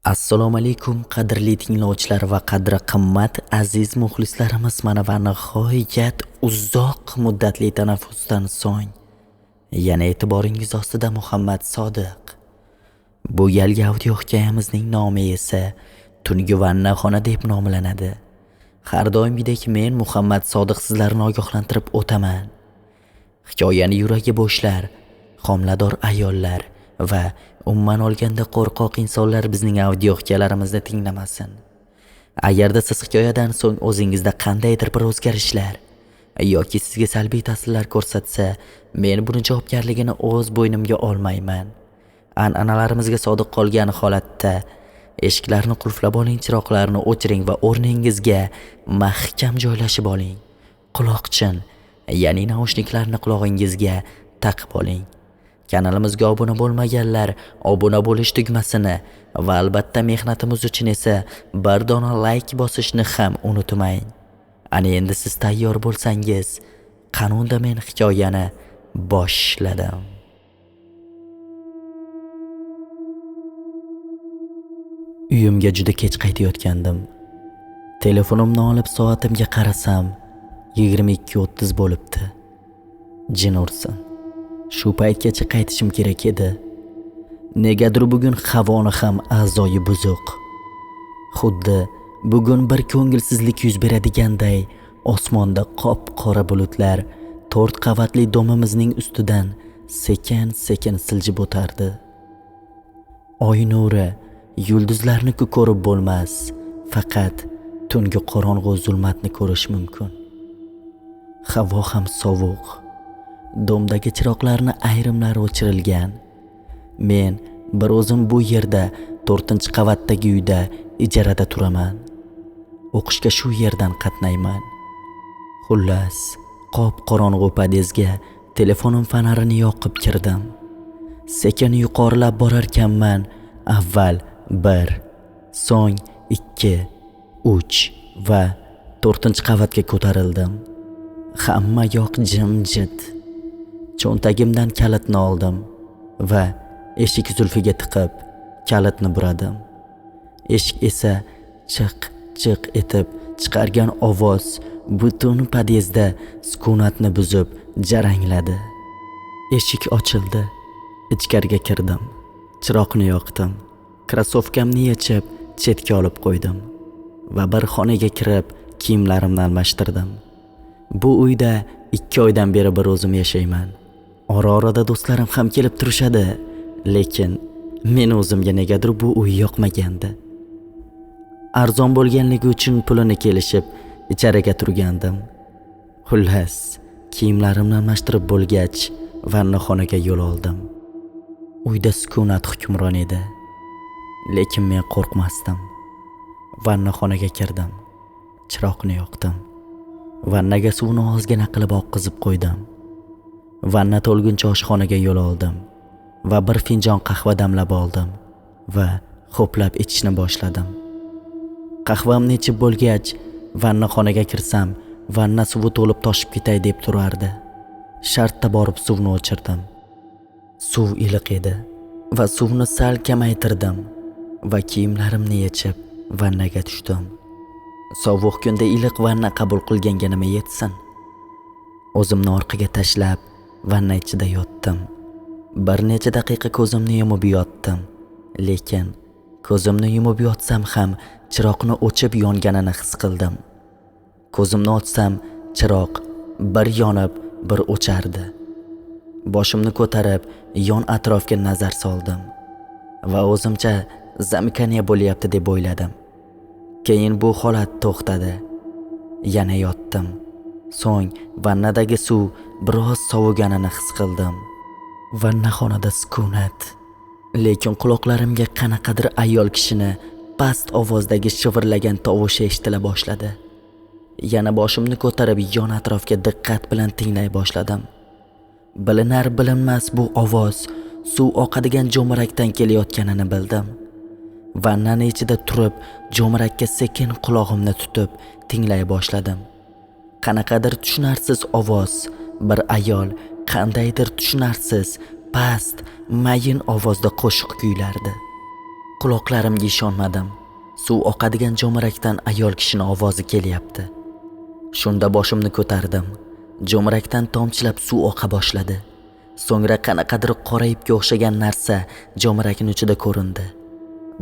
Assalomu alaykum qadrli tinglovchilar va qadri qimmat aziz muxlislarimiz. Mana va nihoyat uzoq muddatli tanaffusdan so'ng yana e'tiboringiz ostida Muhammad Sodiq. Bu galgi audio hikoyamizning nomi esa Tungi vannaxona deb nomlanadi. Har doimgidek men Muhammad Sodiq sizlarni ogohlantirib o'taman. Hikoyani yuragi bo'shlar, homilador ayollar va umuman olganda qo'rqoq insonlar bizning audio hikoyalarimizni tinglamasin. Agarda siz hikoyadan so'ng o'zingizda qandaydir bir o'zgarishlar yoki sizga salbiy ta'sirlar ko'rsatsa, men buni javobgarligini o'z bo'ynimga olmayman. An'analarimizga sodiq qolgan holatda eshiklarni qulflab oling, chiroqlarni o'chiring va o'rningizga mahkam joylashib oling. Quloqchin, ya'ni naushniklarni qulog'ingizga taqib oling. Kanalimizga obuna bo'lmaganlar obuna bo'lish tugmasini va albatta mehnatimiz uchun esa bir dona like bosishni ham unutmang. Ana endi siz tayyor bo'lsangiz, qani unda men hikoyani boshladim. Uyimga juda kech qaytayotgandim. Telefonimni olib soatimga qarasam, 22:30 bo'libdi. Jin ursin. Shu paytgacha qaytishim kerak edi. Negadir bugun havoni ham a'zoyi buzuq. Xuddi bugun bir ko'ngilsizlik yuz beradiganday osmonda qop-qora bulutlar 4 qavatli domimizning ustidan sekin-sekin siljib o'tardi. Oy nuri yulduzlarni-ku ko'rib bo'lmas, faqat tungi qorong'u zulmatni ko'rish mumkin. Havo ham sovuq. Domdagi chiroqlarni ayrimlari o'chirilgan. Men bir o'zim bu yerda 4-qavatdagi uyda ijarada turaman. O'qishga shu yerdan qatnayman. Xullas, qop-qorong'u podyezga telefonim fonarini yoqib kirdim. Sekin yuqorilab borarkanman, avval 1, so'ng 2, 3 va 4-qavatga ko'tarildim. Hamma yoq jimjit. Cho'ntagimdan kalitni oldim va eshik zulfiga tiqib kalitni buradim. Eshik esa chiq-chiq etib chiqargan ovoz butun podyezda sukunatni buzib jarangladi. Eshik ochildi. Ichkariga kirdim. Chiroqni yoqdim. Krossovkamni yechib chetga olib qo'ydim va bir xonaga kirib kiyimlarimni almashtirdim. Bu uyda 2 oydan beri bir o'zim yashayman. Ora-orada do'stlarim ham kelib turishadi, lekin men o'zimga negadir bu uy yoqmagandi. Arzon bo'lganligi uchun pulini kelishib ichariga turgandim. Xullas, kiyimlarimni almashtirib bo'lgach, vannaxonaga yo'l oldim. Uyda sukunat hukmron edi. Lekin men qo'rqmasdim. Vannaxonaga kirdim. Chiroqni yoqdim. Vannaga suvni ozgina qilib oqqizib qo'ydim. Vanna to'lguncha oshxonaga yo'l oldim va bir finjon qahva damlab oldim va ho'plab ichishni boshladim. Qahvamni ichib bo'lgach, vannaxonaga kirsam, vanna suvi to'lib toshib ketay deb turardi. Shartta borib suvni o'chirdim. Suv iliq edi va suvni sal kamaytirdim va kiyimlarimni yechib vannaga tushdim. Sovuq kunda iliq vanna qabul qilganga nima yetsin? O'zimni orqaga tashlab vanna ichida yotdim. Bir necha daqiqa ko'zimni yumib yotdim. Lekin ko'zimni yumib yotsam ham chiroqni o'chib yonganini his qildim. Ko'zimni ochsam, chiroq bir yonib, bir o'chardi. Boshimni ko'tarib yon atrofga nazar soldim va o'zimcha zamkaniya bo'lyapti deb o'yladim. Keyin bu holat to'xtadi. Yana yotdim. So'ng vannadagi suv biroz soviganini his qildim. Vannaxonada sukunat. Lekin quloqlarimga qanaqadir ayol kishini past ovozdagi shivirlagan tovushi eshitila boshladi. Yana boshimni ko'tarib yon atrofga diqqat bilan tinglay boshladim. Bilinar bilinmas bu ovoz suv oqadigan jo'marakdan kelayotganini bildim. Vannani ichida turib, jo'marakka sekin qulog'imni tutib tinglay boshladim. Qanaqadir tushunarsiz ovoz, bir ayol qandaydir tushunarsiz, past, mayin ovozda qo'shiq kuylardi. Quloqlarimga ishonmadim. Suv oqadigan jo'mrakdan ayol kishining ovozi kelyapti. Shunda boshimni ko'tardim. Jo'mrakdan tomchilab suv oqa boshladi. So'ngra qanaqadir qora ipga o'xshagan narsa jo'mrakning ichida ko'rindi.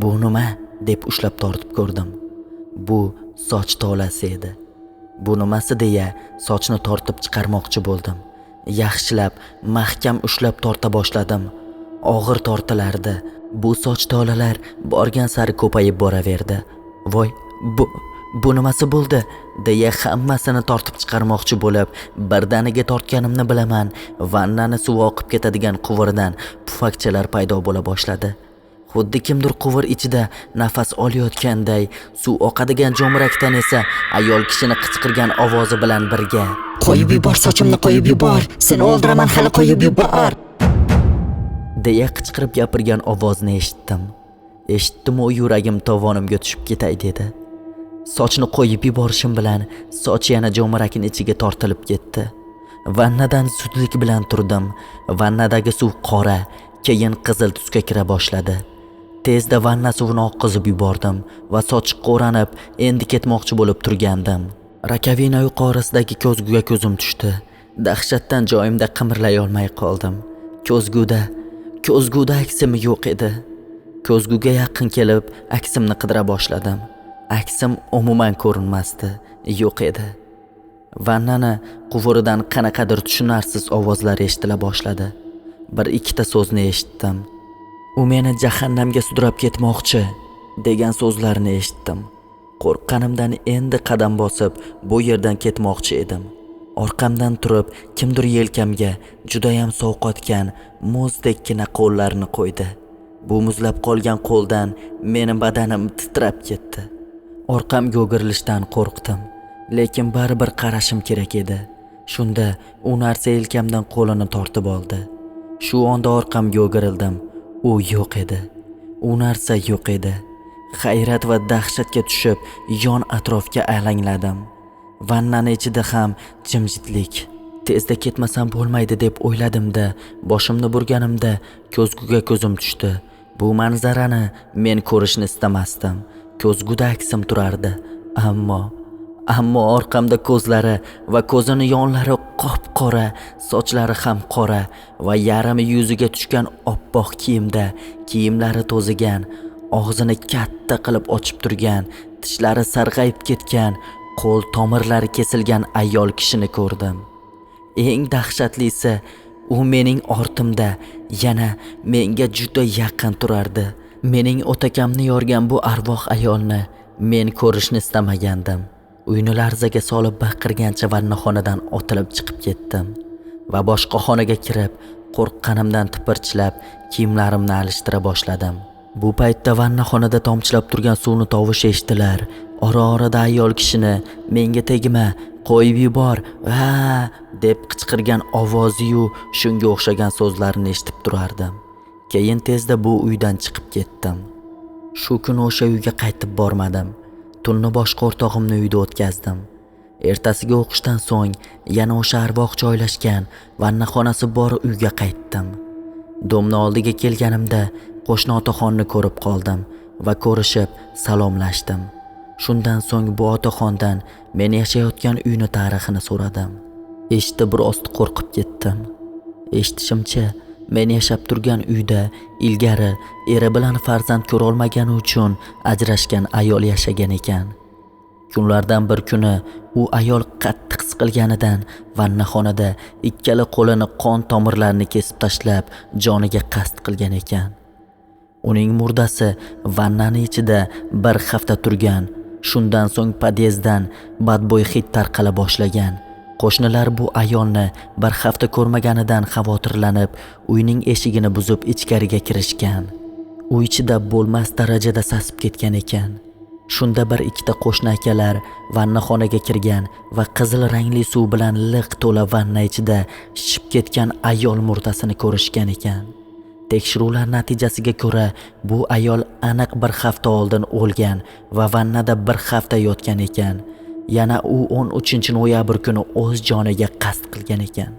Bu nima deb ushlab tortib ko'rdim. Bu soch tolasi edi. Bu nimasi deya sochni tortib chiqarmoqchi bo'ldim. Yaxshilab, mahkam ushlab torta boshladim. Og'ir tortilardi. Bu soch tolalar borgan sari ko'payib boraverdi. Voy, bu nimasi bo'ldi deya hammasini tortib chiqarmoqchi bo'lib, birdaniga tortganimni bilaman. Vannani suv oqib ketadigan quvurdan pufakchalar paydo bo'la boshladi. Xuddi kimdir quvur ichida nafas olayotganday, suv oqadigan jo'mrakdan esa ayol kishini qichqirgan ovozi bilan birga: "Qo'yib yubor sochimni, qo'yib yubor, seni o'ldiraman hali, qo'yib yubor!" deya qichqirib gapirgan ovozni eshitdim. Eshitdim-u yuragim tovonimga tushib ketay dedi. Sochni qo'yib yuborishim bilan soch yana jo'mrakning ichiga tortilib ketdi. Vannadan zudlik bilan turdim. Vannadagi suv qora, keyin qizil tusga kira boshladi. Tezda vanna suvini oqizib yubordim va soch qo'ranib endi ketmoqchi bo'lib turgandim. Rakovina yuqorisidagi ko'zguga ko'zim tushdi. Dahshatdan joyimda qimirlay olmay qoldim. Ko'zguda aksim yo'q edi. Ko'zguga yaqin kelib aksimni qidira boshladim. Aksim umuman ko'rinmasdi, yo'q edi. Vannani quvuridan qanaqadir tushunarsiz ovozlar eshitila boshladi. Bir ikkita so'zni eshitdim. U meni jahannamga sudrab ketmoqchi degan so'zlarni eshitdim. Qo'rqqanimdan endi qadam bosib bu yerdan ketmoqchi edim. Orqamdan turib kimdir yelkamga judayam sovqotgan muzdekkina qo'llarini qo'ydi. Bu muzlab qolgan qo'ldan meni badanim titrab ketdi. Orqamga o'girilishdan qo'rqdim, lekin baribir qarashim kerak edi. Shunda u narsa yelkamdan qo'lini tortib oldi. Shu onda orqamga o'girildim. U yo'q edi. U narsa yo'q edi. Hayrat va dahshatga tushib yon atrofga alangladim. Vannani ichida ham jimjitlik. Tezda ketmasam bo'lmaydi deb o'yladim-da, boshimni burganimda ko'zguga ko'zim tushdi. Bu manzarani men ko'rishni istamasdim. Ko'zguda aksim turardi, ammo orqamda ko'zlari va ko'zini yonlari qop-qora, sochlari ham qora va yarmi yuziga tushgan oppoq kiyimda, kiyimlari to'zigan, og'zini katta qilib ochib turgan, tishlari sarg'ayib ketgan, qo'l tomirlari kesilgan ayol kishini ko'rdim. Eng dahshatlisi, u mening ortimda, yana menga juda yaqin turardi. Mening o'takamni yorgan bu arvoh ayolni men ko'rishni istamagandim. Uyni larzaga solib baqirgancha vannaxonadan otilib chiqib ketdim va boshqa xonaga kirib, qo'rqqanimdan tipirchilab kiyimlarimni alishtira boshladim. Bu paytda vannaxonada tomchilab turgan suvni tovushi eshitilar. Ora-orada ayol kishini "Menga tegma, qo'yib yubor, va" deb qichqirgan ovozi-yu shunga o'xshagan so'zlarni eshitib turardim. Keyin tezda bu uydan chiqib ketdim. Shu kuni o'sha uyga qaytib bormadim. Tunni boshqa o'rtog'imni uyda o'tkazdim. Ertasiga o'qishdan so'ng yana o'sha arvoh joylashgan vannaxonasi bor uyga qaytdim. Domni oldiga kelganimda qo'shni otaxonni ko'rib qoldim va ko'rishib salomlashdim. Shundan so'ng bu otaxondan men yashayotgan uyni tarixini so'radim. Eshitib biroz qo'rqib ketdim. Eshitishimcha, men yashab turgan uyda ilgari eri bilan farzand ko'ra olmagani uchun ajrashgan ayol yashagan ekan. Kunlardan bir kuni u ayol qattiq siqilganidan vannaxonada ikkala qo'lini qon tomirlarini kesib tashlab joniga qasd qilgan ekan. Uning murdasi vannani ichida bir hafta turgan. Shundan so'ng podyezddan badbo'y hid tarqala boshlagan. Qo'shnilar bu ayolni bir hafta ko'rmaganidan xavotirlanib, uyning eshigini buzib ichkariga kirishgan. Uy ichida bo'lmas darajada sasib ketgan ekan. Shunda bir ikkita qo'shni akalar vannaxonaga kirgan va qizil rangli suv bilan liq to'la vanna ichida shishib ketgan ayol murdasini ko'rishgan ekan. Tekshiruvlar natijasiga ko'ra, bu ayol aniq bir hafta oldin o'lgan va vannada bir hafta yotgan ekan. Yana u 13-noyabr kuni o'z joniga qasd qilgan ekan.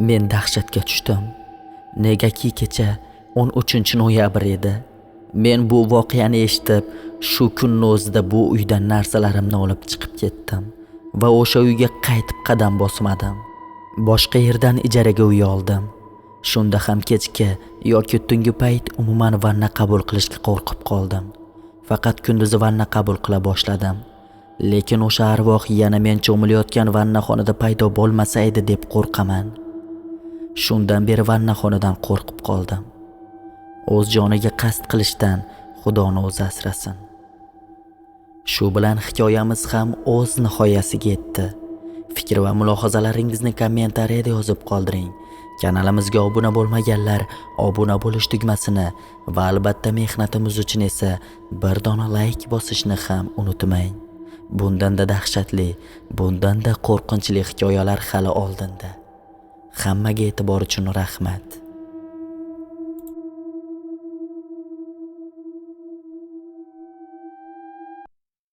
Men dahshatga tushdim. Negaki kecha 13-noyabr edi. Men bu voqeani eshitib, shu kunni o'zida bu uydan narsalarimni olib chiqib ketdim va o'sha uyga qaytib qadam bosmadim. Boshqa yerdan ijaraga uy oldim. Shunda ham kechki yoki tungi payt umuman vanna qabul qilishga qo'rqib qoldim. Faqat kunduzi vanna qabul qila boshladim. Lekin o'sha arvoh yana men cho'milayotgan vannaxonada paydo bo'lmasa edi deb qo'rqaman. Shundan beri vannaxonadan qo'rqib qoldim. O'z joniga qasd qilishdan Xudoni o'zi asrasin. Shu bilan hikoyamiz ham o'z nihoyasiga yetdi. Fikr va mulohazalaringizni kommentariyada yozib qoldiring. Kanalimizga obuna bo'lmaganlar obuna bo'lish tugmasini va albatta mehnatimiz uchun esa bir dona like bosishni ham unutmang. Bundan-da dahshatli, bundan-da qo'rqinchli hikoyalar hali oldinda. Hammaga e'tibor uchun rahmat.